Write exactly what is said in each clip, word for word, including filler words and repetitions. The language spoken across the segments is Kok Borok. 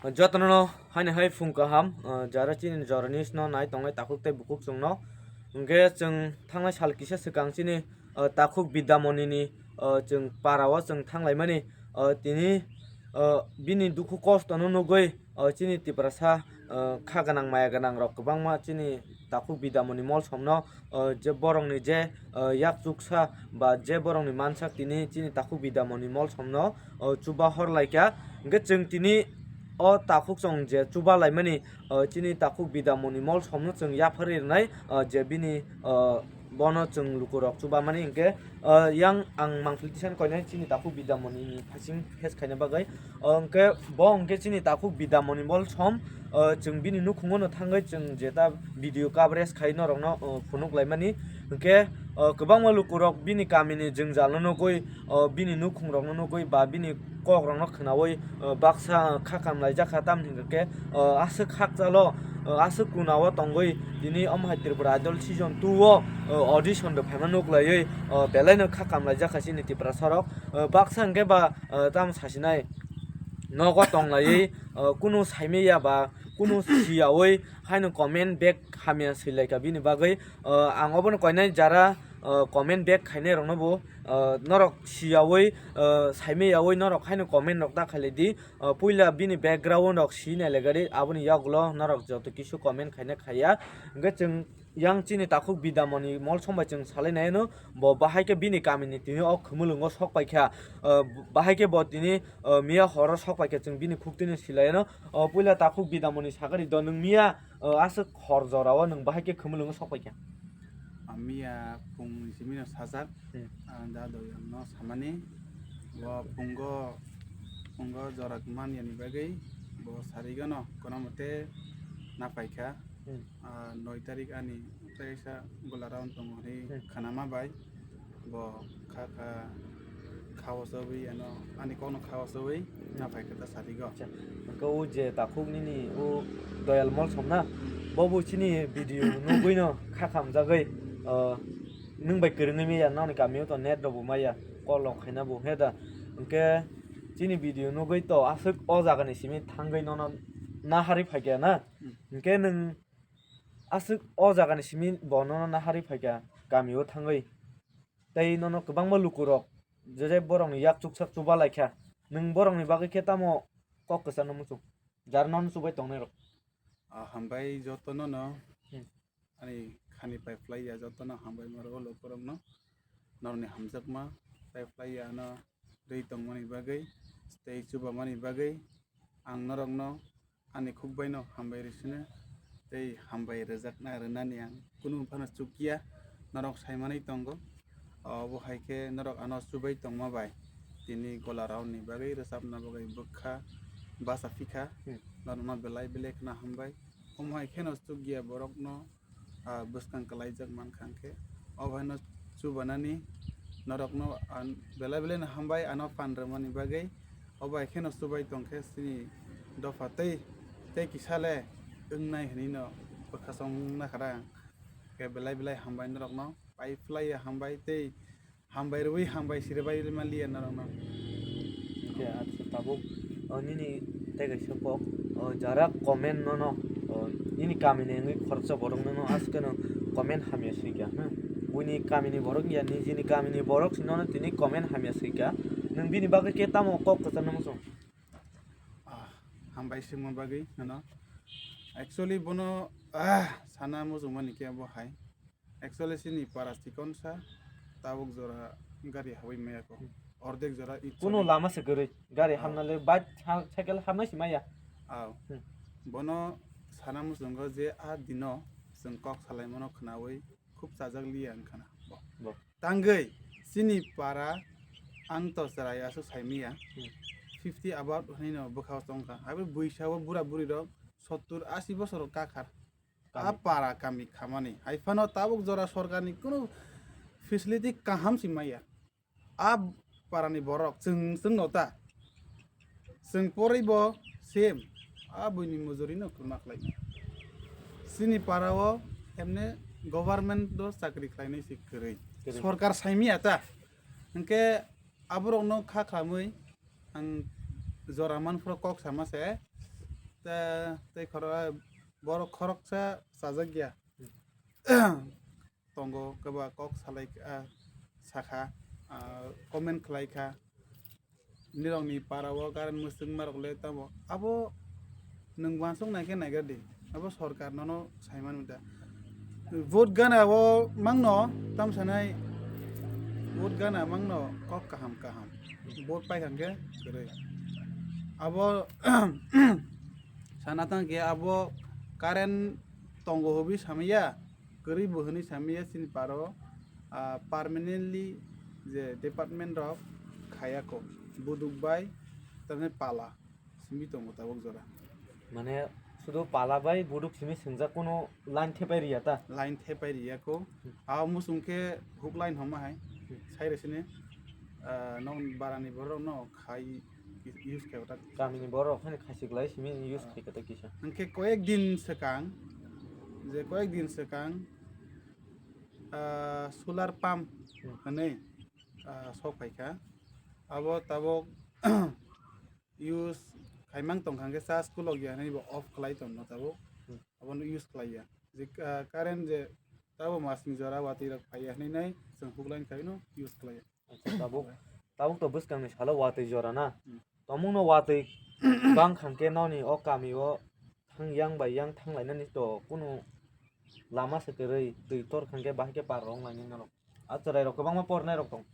Jotono haini hai phung kaham, ah, jara chini jorani sno nai tongnai takhuk tei bukhuk chwngno. Hwnkhe chwng thangnai sal kisa swkang chini, ah, takhuk Bidyamoni ni, ah, chwng para o chwng thanglaimani, ah, tini, ah, bini dukhu kosto no nugwi, ah, chini Tiprasa, ah, kha gwnang maya gwnang rok kwbangma chini takhuk Bidyamoni molsomno, ah, je borokni je, ah, yak chuksa ba je borokni mansak tini chini takhuk Bidyamoni molsomno, ah, chuba hor laikha. Hwnkhe chwng tini o takhuk chwng je chuba laimani, ah, chini takhuk Bidyamoni molsomno chwng yapharwi rwnai, ah, je bini, ah, bono chwng lukurok chubamani hwnkhe, ah, yang ang mangpili tisani koinai chini takhuk Bidyamoni ni phasing phes khaina bagwi. Ah, hwnkhe bo hwnkhe chini takhuk Bidyamoni molsom, ah, chwng bini nukhungo no thangwi chwng jeta video coverage khai norokno, ah, phunuk laimani. Hwnkhe, ah, kwbangma lukurok bini kamini jwngjal no nugwi, ah, bini nukhungrok no nugwi ba bini kok rok no khwnawi, ah, baksa, ah, kha kam laijak kha, tamni hwnkhe, ah, aswk hakchalo, ah, aswk kuna o tongwi tini omo hai Tripura Idol season two o, ah, audition rok phaima nuk laiwi, ah, belai no kha kam laijak kha chini Tiprasa rok. Ah, baksa hwnkhe ba, ah, tamo sasinai nogo tong laiwi, ah, kunu saimaya ba kunu siyawi haino comment back hamya swi laikha bini bagwi. Ah, ang obono koinai jara, ah, comment back khainai rokno bo, ah, norok siyawi, ah, saimaya yawi norok haino comment rok ta khailai di. Ah, puila bini background rok si nai laigari, aboni yagulo norok joto kisu comment khaina khaiya. Hwnkhe chwng yang chini takhuk Bidyamoni molsom bai chwng salai nai no, bo bahai khe bini kamini tini o khumulwngo sok paikha. Ah, bahai khe bo tini, ah, miya horo sok paikha chwng bini khuk tini silai no. Ah, puila takhuk Bidyamoni sagari do nwng miya, ah, aswk hor jora o nwng bahai khe khumulwngo sok paikha. Miya phung ni simi no sajak, hmm, ang da doyang no samani, bo phungo, phungo jora man yani bagwi bo sarigo no kono mote na paikha. Hmm. Ah, noi tarik ani teisa gola round tongo hwnwi, hmm, khanama bai bo kha kha kha wasawi ano ani kokno kha wasawi na paikha ta sarigo. Acha, hwnkhe o je takhuk nini o Doyal Molsom na, hmm, bo bo chini video nugwi no kha khamjagwi, ah, nwng bai kwrwngwi maya noni kamio to net rok bo maya call rok khaina bo he da. Hwnkhe chini video nugwi to aswk o jaga ni simi thangwi nono nahari phaikha na. Hmm. Hwnkhe nwng aswk o jaga ni simi bo nono nahari phaikha kamio thangwi. Tei nono kwbangma lukurok je je borokni yak chuksak chuba laikha. Nwng borokni bagwi khe tamo kok kwchangno muchung? Jar nono chubai tongnairok. Ah, hambai jotono no. Hmm. Ani khani pai phlai ya jotono hambai maro o lukurokno. Norokni hamjakma pai phlai ya ano rwi tongmani bagwi tei chubamani bagwi ang norokno ani khuk baino hambai rw sino tei hambai rwjakna rwnani ang kunu phano chukya, norok saimanwi tongo. Obo hai khe norok ano chubai tongma bai tini gola round ni bagwi, rwchapna bagwi bwkha bacha phikha, hmm, norokno belai belai kheno hambai. Omo hai kheno chukya borokno, ah, bwskang kwlaijak mankha hwnkhe. O baino chubanani norokno ang belai belai no hambai ano phan rwmani bagwi. O bai kheno chubai tongkhe chini dopha tei, tei kisa le wngnai hwnwi no bwkha chong nakha da. Khe belai belai hambai norokno, pai phlai ya hambai tei hambai rwui hambai siribai maliya norokno. Hwnkhe acha tabuk, o, nini tei kaisa kok, o, jara comment nono, o, nini kamini wngwi khoroksa borok nono askeno comment hamya swikha, hmm. Buini kamini borok ya nijini kamini borok si nono tini comment hamya swikha. Nwng bini bagwi khe tamo kok kwchangno muchung? Ah, hambai swngma bagwi nono. Actually bono, ah, sana muchungmani khe bo hai. Actually chini para chikonsa, tabuk jora gari habwi maya ko. Hmm. Ordek jora it kuno choli. Lama se kwrwi. Gari, ah, hamna le bike, ha-, cycle hamnai se maya. Aw. Hmm. Bono sana muchungo je a dino chwng kok salaimano khnaui khub chajak liya wngkha na bo. Bo. Tangwi chini para ang to chwrai aswk saimaya. Hmm. Fifty above hwnwi no bwkha o tongkha. Abo buisa o bura buri rok sottur ashi bosor o kakhar. A kami. Para kami khamani. Hai phano tabuk jora sorkarni kunu facility kaham se maya. A parani borok chwng, chwngno ta. Chwng porwi bo same. A buini mujurino kwma khlai. Chini para o emne government o chakri khlainai se kwrwi. Kwrwi. Sorkar saimaya ta. Hwnkhe aborokno kha khamwi ang jora manphro kok sama se, ta-, tei khoro-, borok khoroksa chajak ya. Tongo, kwbang kok salai, ah, sakha, ah, comment khlai kha. Nirokni para o current mwswkma rok le tamo. Abo nwng uansuk nai khe naigra di. Abo sorkar nono sai mani da. Vote gana o mangno tam sanai, vote gana mangno kok kaham kaham. Vote pai kha khe kwrwi. Abo sana tang khe abo current tongo hwnwi samaya. Kwrwi bo hwnwi samaya chini paro, ah, permanently je department rok khayako, buduk bai tamni pala simi tongo tabuk jora. Mane sudu pala bai buduk simi swngjak, kunu line thepai riya ta? Line thepai riyako. Hmm. Abo muchung khe huk line homa hai. Hmm. Sai resini, ah, non barani borok no khai use khai ota. Kamini borok haino khaichik lai simi use khai kata kisa. Hwnkhe koyek din swkang, je koyek din swkang, ah, solar pump Hmm. hwnwi, ah, sok phaikha. Abo tabuk use khaimang tongkha hwnkhe charge kulok ya hwnwi bo off khlai tongno tabuk. Hmm. Abono use khlai ya. Je, ah, current je tabuk masni jora watwi rok phai ya hwnwi nai chwng huk line khaino use khlai ya. Acha, tabuk, tabuk to bwskangni salo watwi jora na. Hmm. Tongmungno watwi bang kha hwnkhe noni o kami o thang yang bai yang thang lainani to kunu lama se kwrwi, twi tor kha hwnkhe bahai khe par rong lainai norok. A chwrai rok kwbangma pornai rok tong.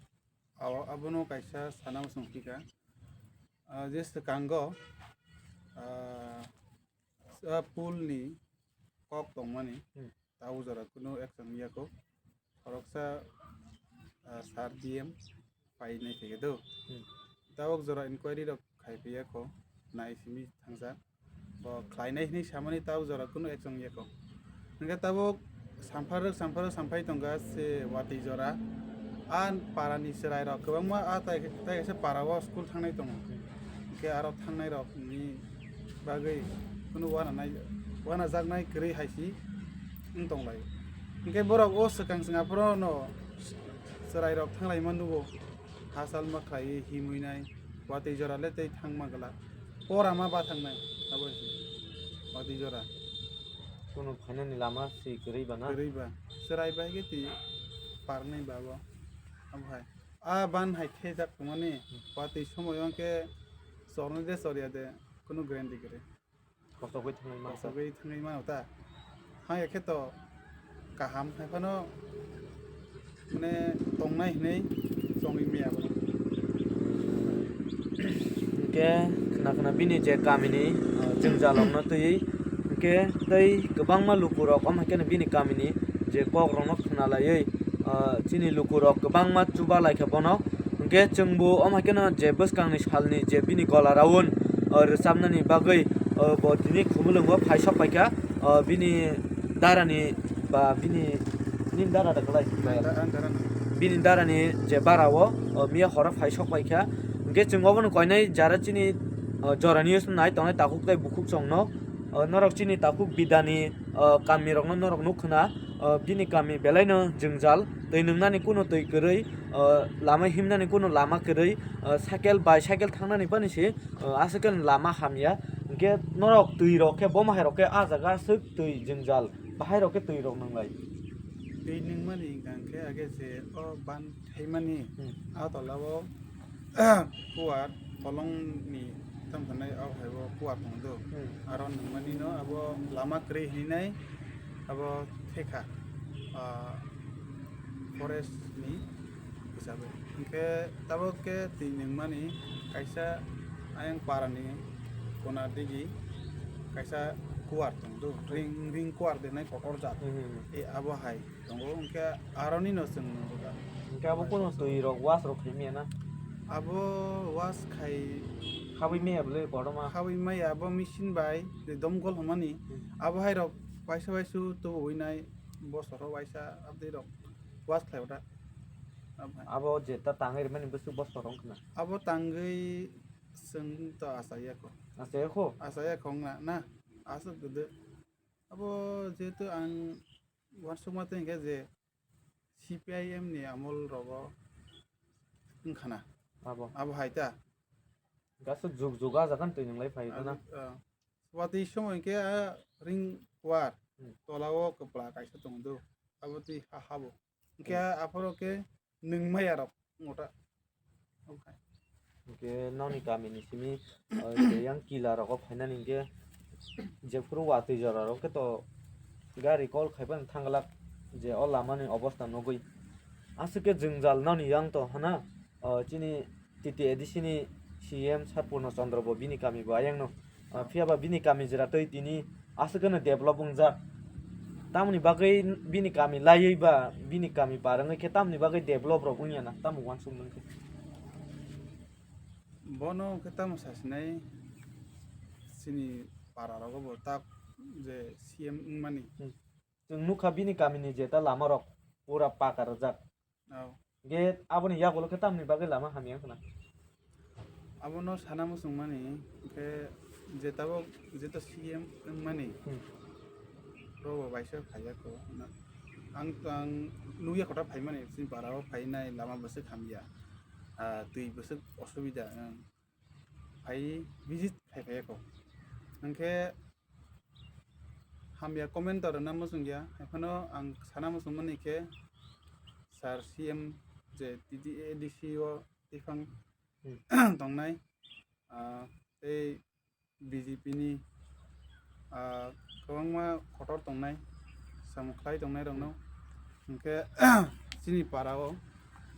Abo, abono kaisa sana muchung phika. Ah, je swkango, ah, ah, pool ni kok tongmani, Hmm. tabuk jora kunu action ya kho. Khoroksa, ah, sir D M pai nai khe do. Hmm. Tabuk jora inquiry rok khai phi ya kho, nai simi thangsa. Bo khlainai hwnwi samani tabuk jora kunu action ya kho. Hwnkhe tabuk sampharok, sampharok samphai tongkha se watwi jora. A parani chwrairok kwbangma a tai, tai kaisa para o school thangnai tongo. Hwnkhe aro thangnairokni bagwi kunu uananai, uanajaknai kwrwi hai se wng tonglai. Hwnkhe borok o swkang swkang phuru no chwrairok thanglai ma nugo. Hachal ma khlaiwi himwi nai, watwi jora le tei thang ma glak. Pora ma ba thangnai, abo se watwi jora. Kunu phainani lama se kwrwi ba na? Kwrwi ba. Chwrai bai khe twi parnai ba bo. Abo hai. A ban hai thejak tongmani, watwi somoi o khe chornai de chorya de, kunu guarantee kwrwi. Kosogwi thangwi mano ta. Kosogwi thangwi mano ta. Haya khe to kaham hai phano mane tongnai hinwi chongwi maya bo. Hwnkhe khna khna bini je kamini, uh, jwngjalrokno twiwi, hwnkhe tei kwbangma lukurok omo hai kheno bini kamini je kokrokno khna laiwi, uh, chini lukurok kwbangma chuba lai kha bono. Hwnkhe chwngbo omo hai kheno je bwskangni salni je bini gola round, o, rwchapnani bagwi, o, bo tini Khumulwngo phai sok paikha, o, bini darani ba bini, nini dara da kwlai? Ang da-, ang dara no. Bini darani je bara o, o, miya horo phai sok paikha. Hwnkhe chwng obono koinai jara chini, o, jorani use nai tongnai takhuk tei bukhuk chwngno, o, norok chini takhuk bidani, o, kamirokno norok nuk khna, o, bini kami belaino jwngjal, twi nwngnani kuno twi kwrwi, o, lama himnani kuno lama kwrwi, o, cycle, bicycle thangnani pani se, o, aswk khe lama hamya. Hwnkhe norok twi rok khe, bo mahairok khe ah jaga aswk twi jwngjal, bahairok khe twi rok nwnglai. Twi nungmani hwnkha hwnkhe age je o ban thaimani Hmm. a tola o kuwar kolongni tam sanai o hai o kuwar tong do. Hmm. Aro nungmani no abo lama kwrwi hinwi nai abo thekha, ah, forest ni hisabe. Hwnkhe tabuk khe twi nungmani kaisa ayang parani kona digi kaisa kuwar tong do. Ring, ring kuwar de nai kotor jat. Hmm, hmm, hmm. E abo hai. Tongo, hwnkhe aroni no chwng nukha. Hwnkhe abo kunu twi rok wash rok khai maya na? Abo wash khai Khabwi maya bwle kotorma? Khabwi maya, abo machine bai, je domkol hwnmani. Hmm. Abo hai rok waisa waisu tubuwi nai, bosoro waisa abdi rok wash khai ota. Abo hai. Abo je ta tangwi rwmani bwswk bosor wng khna? Abo tangwi chwng to achaiya kho. Achaiya kho? Achaiya kho wngna, na? Aswk gede. Abo jehetu ang uansukma tei hwnkhe je C P I M ni amol rogo wngkhana. Abo. Abo hai ta. Gaso jug jug ah jaga twi nwnglai phai na. Abo, ah, Watwi somo hinkhe a ring war Hmm. tola o kwpla kaisa tongo do. Abo twi ha habo. Hinkhe Hmm. aphoro khe nwng maya rok ota. Okay. Hinkhe noni kami ni simi, uh, je yang kila rogo phainani hinkhe jephuru watwi jora rok khe to gari call khaiphano thangglak je o lama ni obostha nugwi. Aswk khe jwngjal noni yang to hana, uh, chini T T A D C ni C M Sir Purno Chandra bo bini kami bo ayang no. Ah, phiya ba bini kami jora twi tini aswk no develop wngjak. Tamoni bagwi bini kami laiwi ba bini kami par wngwi khe tamoni bagwi develop rok wngya na tamo uansuk mankhe. Bono khe tamo sasinai chini para rogo bo tak je C M wngmani. Hmm. Chwng nukha bini kami ni jeta lama rok pura paka rwjak. Oh. Ge aboni yagulo khe tamni bagwi lama hamya wngkha na? Abono sana muchungmani, hwnkhe je tabuk jeto C M wngmani, Hmm. robo baisa phaiya kho. Na, ang to ang nukya kotha phaimani, chini para o phainai lama bwswk hamya. Ah, twi bwswk osubida, ang phai visit khai phaiya kho. Hwnkhe hamya comment rwna muchungya, haiphano ang sana muchungmani khe sir C M je T T A D C o twiphang Hmm. tongnai, ah, tei B J P ni, ah, kwbangma kotor tongnai, samung khlai tongnai rokno. Hwnkhe chini para o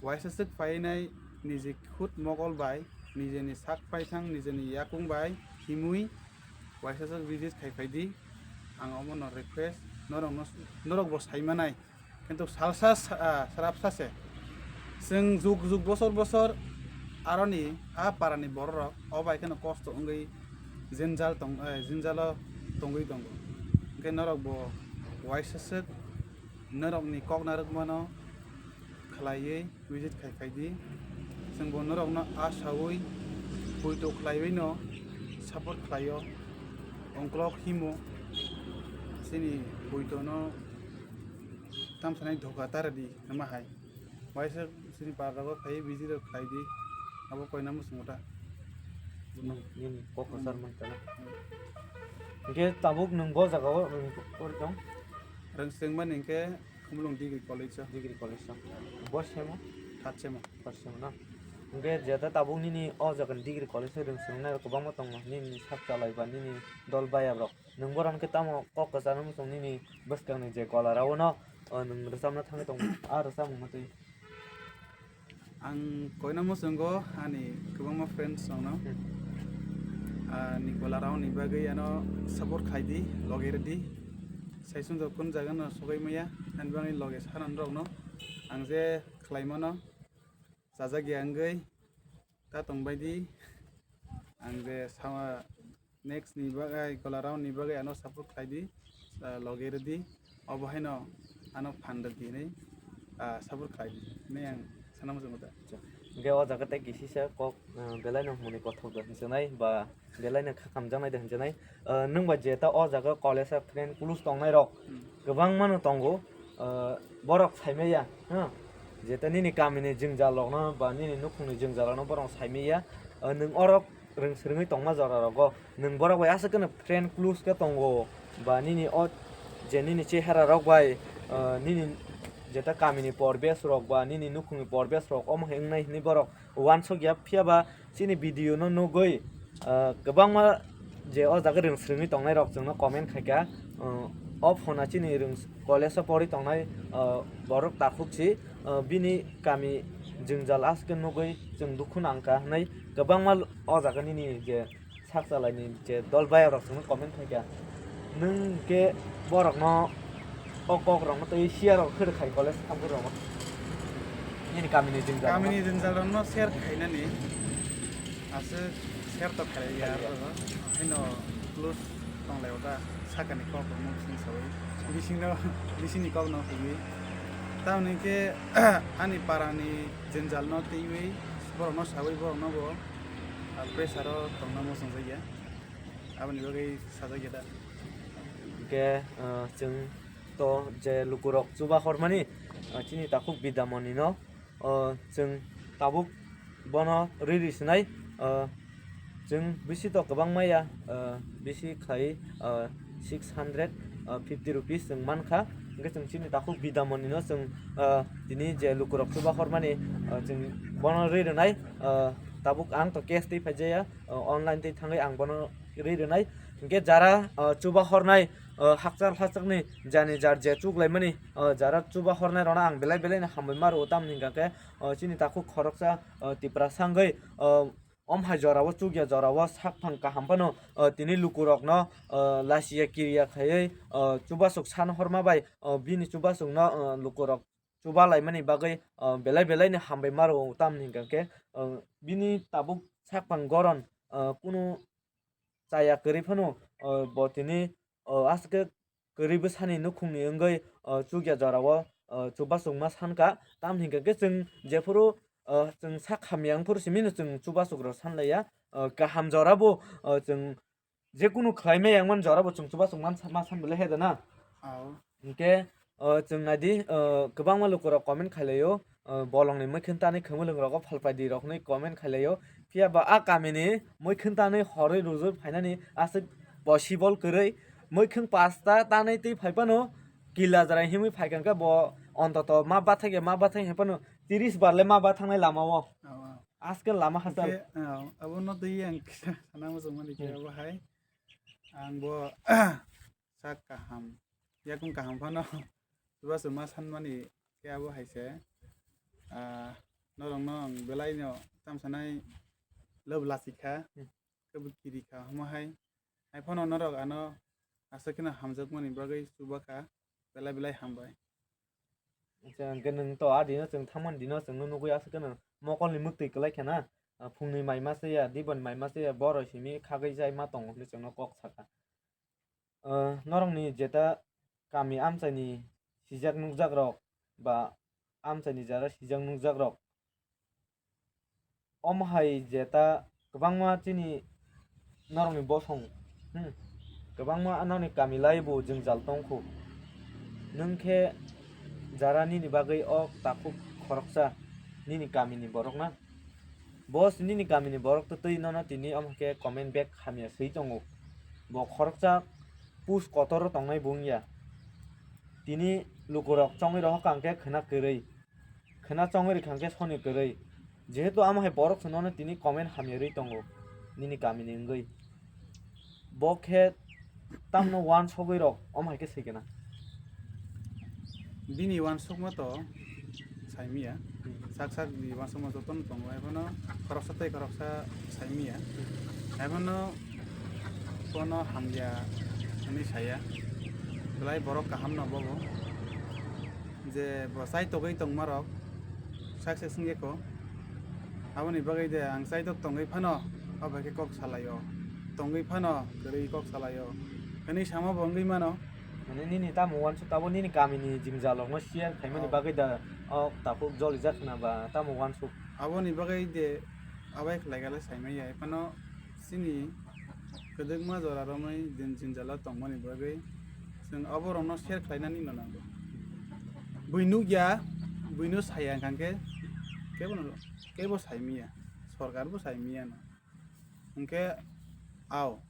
waisa swk phainai niji khud mokol bai, nijeni sak paithang, nijeni yakung bai himwi waisa swk visit khai phai di. Ang omono request, norokno, norok bo sai manai. Kintu salsa sa-, ah, srapsa se. Chwng jug jug bosor bosor aroni a parani bororok o bai kheno kosto wngwi jwngjal tong, eh, jwngjalo tongwi tongo. Hwnkhe norok bo waisa swk norokni kok narwkmano khlaiwi visit khai phai di. Chwng bo norokno a saui poito khlaiwi no support khlaio. Ongklok himo chini poitono tamsanai dhoka ta rwdi hwnma hai. Waisa chini parrogo phaiwi visit rok khlai di. Abo koina muchungo ta. Nini kok kwchar man kana. Hwnkhe tabuk nwng bo jagao rwng tong? Rwng swrwngmani hwnkhe Khumulwng Degree College o. Degree College o. Bo semo? Third sem o. Third sem o na? Hwnkhe jeta tabuk nini o jaga ni Degree College o rwng swrwngnai rok kwbangma tongo, nini sak chalai ba nini dol bayap rok. Nwng bohrok khe tamo kok kwchar wng tong nini bwskang ni je gola rao no, o nwng rwchapna thangwi tongo, a rwchapmung no twi. Ang koina muchungo ani kwbangma friends rokno. Hmm. Ani gola rao ni bagwi ano support khai di, loge rw di. Sai sumjak kun jaga no sogwi maya, ani bagwi loge sana norok no. Ang je khlai mano, chajak ya wngwi ta tong bai di. Ang je sama next ni bagwi, gola round ni bagwi ano support khlai di, ah, loge rw di. Obo haino ano phan rw di hinwi, ah, support khlai di hinwi ang sana muchungo da. Acha. Hwnkhe o jaga tei kisisa kok, ah, belai no hwnwi kothok da hinwi sanai ba belai no kha kamjaknai da hinwi sanai. Ah, nwng bai je ta o jaga college o friend kulus tongnai rok Hmm. kwbangma no tongo. Ah, borok saimaya, ha? Jeta nini kamini jwngjal rokno ba nini nukhungni jwngjal rokno borok saimaya. Ah, nwng orok rwng swrwngwi tongma jora rogo nwng borok bai aswk kheno friend close khe tongo ba nini o je nini chehara rok bai, ah, nini jeta kamini porbesh rok ba nini nukhungni porbesh rok omo hai wngnai hinwi borok uansuk ya, phiya ba chini video no nugwi, ah, kwbangma je o jaga rwng swrwngwi tongnai rok chwngno comment khaikha, ah, o phone chini rwng college o porwi tongnai, ah, borok takhuk si, ah, bini kami jwngjal aske nugwi chwng dukhu nangkha hinwi kwbangma o jaga nini je sak chalai ni je dol bayap rok chwngno comment khaikha. Nwng khe borokno o kok rokno tei share rok khwrwk khai college thangphuru rokno. Nini kamini jwngjal rokno. Kamini jwngjal rokno share khainani aswk share to khlai ya. Khlai ya. Haino close tonglai o da sakani kok rokno bising sawi. Bisingno, bisingni kok no hwnwi. Tamoni khe ani parani jwngjal no twiwi borokno sawi borokno bo, ah, pressure o tongna muchungjakya. Aboni bagwi sajakya da. Hwnkhe, ah, chwng to je lukurok chuba hormani, ah, chini takhuk Bidamoni no, ah, chwng tabuk bono riri swnai, ah, Chwng bisi to kwbangma ya, ah, bisi khlai, ah, six hundred fifty rupees chwng mankha. Hwnkhe chwng chini takhuk Bidamoni no chwng, ah, tini je lukurok chuba hormani, ah, chwng bono rwi rwnai, ah, tabuk ang to cash twi phaijaya, ah, online twi thangwi ang bono rwi rwnai. Hwnkhe jara, ah, chuba hornai, ah, hakchal hachakni jani jar je chuklaimani, ah, jara chuba hornai rokno ang belai belai no hambai ma rwo, tamni hwnkha khe, ah, chini takhuk khoroksa, ah, Tiprasa wngwi, ah, om hai jorao chukya jorao sakphang kaham phano, ah, tini lukurokno, ah, lasiya kiriya khaiwi, ah, chubasuk san horma bai, ah, bini chubasukno, ah, lukurok chuba laimani bagwi, ah, belai belai ni hambai ma rwo, tamni hwnkha khe, ah, bini tabuk sakphang goron, ah, kunu chaya kwrwi phano, ah, bo tini, ah, aswk khe kwrwi bwsani nukhungni wngwi, ah, chukya jorao, ah, chubasukma sankha. Tamni hwnkha khe chwng jephuru, ah, chwng sak hamya wngphuru simi no chwng chubasuk rok sanlaiya. Ah, kaham jora bo, ah, chwng jekunu khlai maya wngmani jora bo chwng chubasuk man sa-, ma san belai hai da na? Ao. Hwnkhe, ah, chwng naidi, ah, kwbangma lukurok comment khailaio, ah, bolongni mwkhwng tanwi khwmwlwng rogo phalpaidi rok hwnwi comment khailaio. Phiya ba a kamini mwkhwng tanwi horwi rujui phainani aswk possible kwrwi. Mwkhwng pasta tanwi twi phai phano kila jora himwi phaikha khe bo ontoto ma bathakya, ma bathakya hai phano tiris bar le ma bathangnai lama o. Ao, ao. Aske lama hachal. Hwnkhe, ao, abono twi ang kisa sana muchungmani khe Hmm. abo hai. Ang bo sak kaham, yakung kaham phano chubasukma sanmani khe abo hai se, ah, norokno ang belai no tamsanai lob lachikha, Hmm. kebo kirikha omo hai. Hai phano norok ano aswk kheno hamjakmani bagwi chubakha, belai belai hambai. Acha, hwnkhe nwng to a dino chwng thangmani dino chwngno nugwi aswk kheno mokolni mwktwi kwlai kha na, ah, phungni mai masa ya, diboni mai masa ya, borok simi khagwi jai ma tongo hwnwi chwngno kok sakha. Ah, norokni jeta kami amchaini sijak nukjak rok ba amchaini jara sijak nukjak rok, omo hai jeta kwbangma chini norokni bosong, hmm, kwbangma norokni kami lai bo jwngjal tongkhu. Nwng khe jara nini bagwi o takhuk khoroksa nini kamini borok na? Bo se nini kamini borok to twi nono tini omo khe comment back hamya swi tongo. Bo khoroksa pus kotor o tongnai bo wngya. Tini lukurok chongwi rohor kha hwnkhe khwna kwrwi. Khwna chongwi rwkha hwnkhe soni kwrwi. Jehetu amo hai borok se nono tini comment hamya rwi tongo nini kamini wngwi. Bo khe tamno uansugwi rok omo hai khe swi khe na? Bini uansukma to saimiya. Sak sak ni uansukma jotono tongo, ebono khoroksa tei khoroksa saimiya. Ebono bono hamya hwnwi saya. Belai borok kaham no bobo. Je bo chai togwi tongma rok success wngya kho. Aboni bagwi de ang chaitok tongwi phano, o bai khe kok salaio, tongwi phano kwrwi kok salaio hwnwi sama bo wngwi mano. Mane nini tamo uansuk abo nini kamini jwngjal rokno share khaimani Ah. bagwi da o takhuk jolijak khna ba tamo uansuk? Aboni bagwi de abai khlai gale saimaya, phano chini kwdwkma jora romwi din jwngjalo tongmani bagwi chwng oborokno share khlainani no nango. Bui nukya, buino saya hwnkha khe kebo no, kebo saimiya, sorkar bo saimiya no. Hwnkhe ao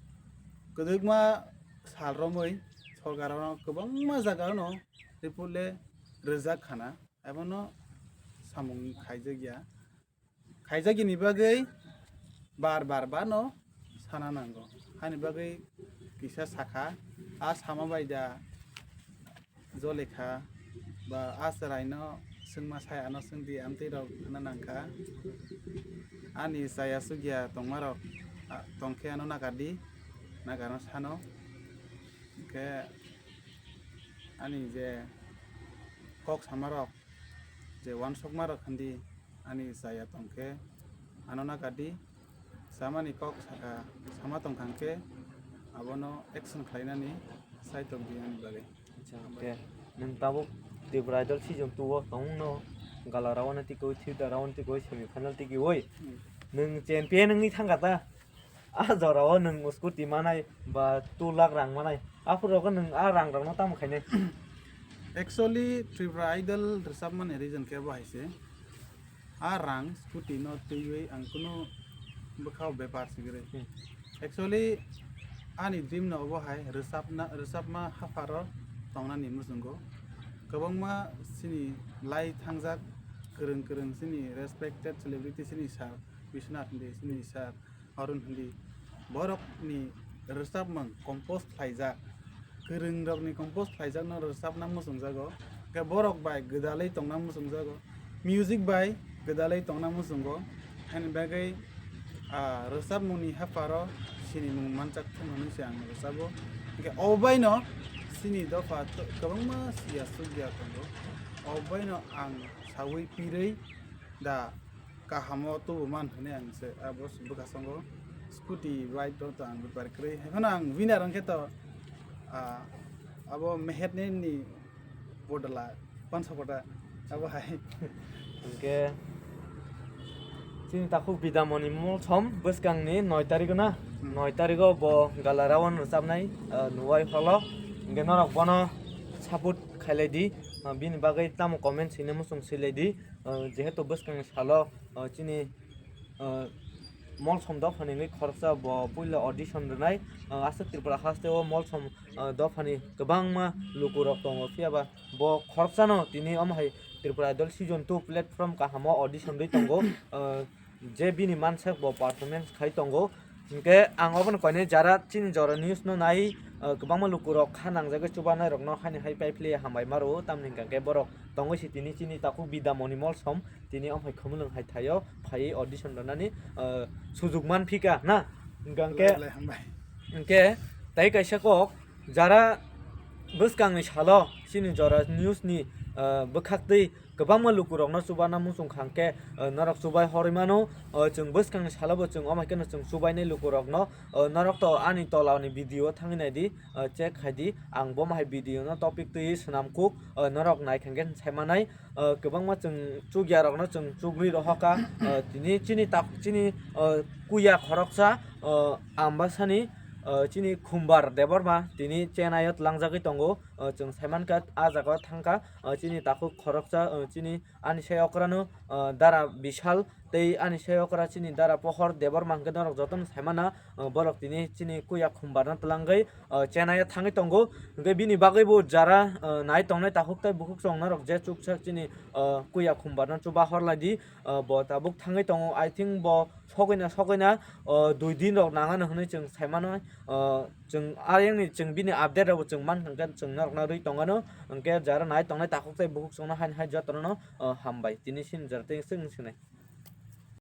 kwdwkma sal romwi sorkar no kwbangma jaga no report le rwjak khana, abono samung khaijakya. Khaijakgini bagwi bar bar bano sana nango. Hani bagwi kisa sakha, a sama bai da jolikha ba a chwraino swngma sai ano swngdi amtwi rok hwnna nangkha. Ani chaya chukya tongmarok, a, tongkhe ano nakardi, nakarno sano. Hwnkhe ani je kok samarok, je uansukmarok hwndi, ani chaya tongkhe ano nakardi, samani kok saka sama tongkha hwnkhe abono action khlainani saitok di ani bagwi. Acha, okay. Nwng tabuk Tripura Idol season two o tongno gala round o tikwi, theater round tikwi, semi final tikwi. Hmm. Nwng champion wngwi thangkha ta? A jorao nwng scooty manai ba two lakh rang manai, aphuru rokno nwng a rang rokno tamo khainai? Actually, Tripura Idol rwchapmani reason khe bo hai se, a rang scooty no twiwi ang kunu Bwkha o bepar sigiri. Hmm. Actually, ani dream no obo hai rwchapna, rwchapma hapharo tongnani muchungo. Kwbangma chini lai thangjak kwrwng kwrwng chini respected celebrity chini sir Biswanath hindi, chini sir Arun hindi. Borokni rwchapmung compose khlaijak. Kwrwng rokni compose khlaijakno rwchapna muchungjago. Khe borok bai gwdalwi tongna muchungjago. Music bai gwdalwi tongna muchungo. Ani bagwi, ah, rwchapmungni hapharo sinimung manchak thung hwnwi se ang rwchabo. Hwnkhe obo baino chini dopha to-, kwbangma siya sukya tongo. Obo baino ang saui pirwi da kahamo tubu man hwnwi ang se abo bwkhasango scooty bike rok to ang bepar kwrwi. Haiphano ang winner wngkhe to, ah, abo mehetni ni bodla pansa kota abo hai. Hwnkhe chini takhuk Bidamoni Molsom bwskangni noi tarikh na, Hmm. noi tarikh o bo gala round rwchapnai, ah, nuwai holo. Hwnkhe norok bono support khailai di, ah, bini bagwi tamo comment swina muchung swilai di. Ah, jehetu bwskangni salo, ah, chini, ah, Molsom dophani wngwi khoroksa bo puila audition rwnai, ah, aswk Tripura haste o Molsom, ah, dophani kwbangma lukurok tongo, phiyaba bo khoroksano tini omo hai Tripura Idol season two platform kahamo audition rwi tongo, ah, je bini mansak bo performance khai tongo. Hwnkhe ang obono koinai jara chini jora news no nai, ah, kwbangma lukurok kha nangjagwi chubanai rokno haini hai paiphile hambai maro, tamni hwnkhe borok tongwi si tini chini takhuk Bidamoni Molsom tini omo hai Khumulwng hai thaio phaiwi audition rwnani, ah, sujuk manphika na. Hwnkhe, Belai hambai. Hwnkhe tai kaisa kok jara bwskangni salo chini jora news ni, ah, bwkhaktwi kwbangma lukurokno chubana muchung kha hwnkhe, ah, norok chubai horwi mano. Ah, chwng bwskangni salo bo chwng omo hai kheno chwng chubainai lukurokno, ah, norok to ani tolani video thangwi naidi, ah, check khaidi. Ang bo hai video no topic twi swnam kuk, ah, norok naikha hwnkhe sai manai. Ah, kwbangma chwng chukya rokno chwng chugri rohoka. Ah, tini chini tak, chini, ah, kuya khoroksa, ah, Ambasani, ah, chini Khumbar Debbarma tini Chennai o twlangjagwi tongo. Ah, chwng saimankha ah jaga o thangkha, ah, chini takhuk khoroksa, ah, chini ani sai okrano, ah, Dara Bishal tei ani sai okra chini Dara Pohor Debbarma hwnkhe norok jotono saimana, ah, borok tini chini kuya Khumbarno twlangwi, ah, Chennai o thangwi tongo. Hwnkhe bini bagwi bo jara, ah, nai tongnai takhuk tei bukhuk chwng norok je chuksak chini, ah, kuya Khumbarno chuba horlaidi, ah, bo tabuk thangwi tongo. I think bo sogwina sogwina, ah, dui din rok nangano hwnwi chwng saimano. Ah, chwng ayangni chwng bini update rokbo chwng mankha hwnkhe chwng norokno rwi tongano. Hwnkhe jara nai tongnai takhuk tei bukhuk chwngno haini hai jotono, ah, hambai. Tini sini jara tei chwng sinai.